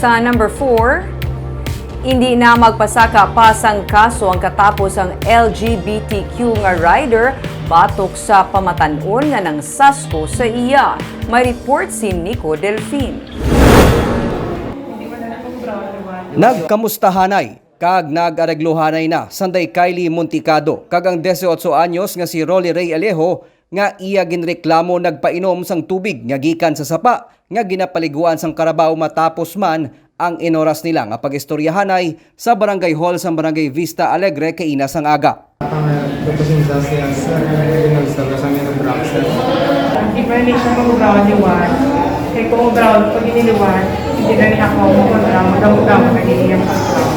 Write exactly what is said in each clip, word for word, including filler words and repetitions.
Sa number four, hindi na magpasaka pa sang kaso ang katapo sang L G B T Q nga rider batok sa pamatan-on nga nangsasko sa iya. May report si Nico Delfin. Nagkamustahanay kag nag-areglohanay na Sanday Kylie Monticado kag ang dieciocho anyos nga si Rolly Ray Alejo nga iya ginreklamo nagpainom sang tubig nga gikan sa sapa nga ginapaliguan sang karabaw matapos man ang inoras nila nga pag-istoryahanay sa barangay hall sang Barangay Vista Alegre kaina sang aga. Ang representa siya sa Regional Service ang Inobrak, sir. Di ba hindi siya mag-brown liwan? Kaya kung brown pag iniliwan, hindi na niya ako makontra, magdamo-damo na niya yung pagkaw.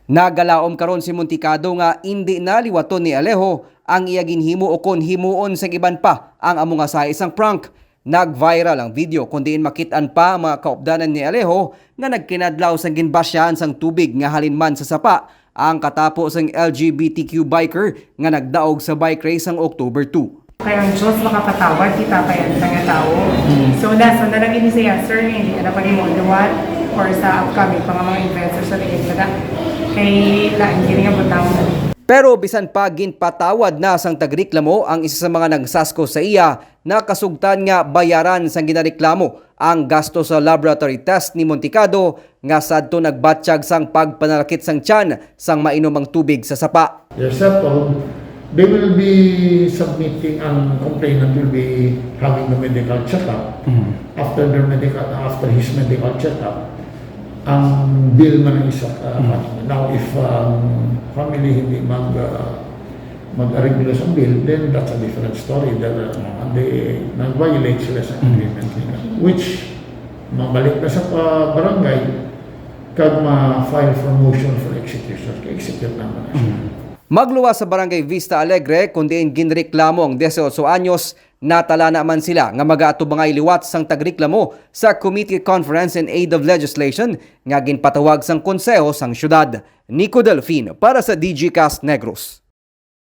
Nagalaom karon si Monticado nga indi na liwaton ni Alejo ang iya ginhimo ukon himuon sang iban pa ang amo nga sahi sang prank. Nag-viral ang video kung diin makit-an pa ang mga kaupdanan ni Alejo nga nagkinadlaw sang ginbasyahan sang tubig nga halin man sa sapa ang katapo sang L G B T Q biker nga nagdaog sa bike race sang October two. Kaya ang Diyos makapatawad kita kaya sa nga tao. So, lesson na lang ini siya, sir, nga hindi ka na pag-imong liwat or sa upcoming pa nga mga events or sa tingin ka na. Kay lain kini nga butang na. Pero bisan pa ginpatawad na sang tagreklamo ang isa sa mga nagsasko sa iya, nakasugtan nga bayaran sang ginareklamo ang gasto sa laboratory test ni Monticado nga sadto nagbatyag sang pagpanalakit sang tiyan sang mainom ang tubig sa sapa. Their cell phone, they will be submitting, ang complainant will be having the medical checkup. After their medical, after his medical checkup, ang bill man ang isa ka. Now, if ang family hindi mag, uh, mag-areglo sa bill, then that's a different story. That, uh, and they nag-violate sila sa agreement nila. Which, mabalik na sa uh, barangay, kag ma-file for motion for execution, ka-execute naman na siya. Magluwas sa Barangay Vista Alegre, kung diin ginreklamo ang dieciocho anyos, natala na man sila nga magaatubangay liwat sang tagreklamo sa Committee Conference in Aid of Legislation nga ginpatawag sang Konseho sang Syudad. Nico Delfin para sa Digicast Negros.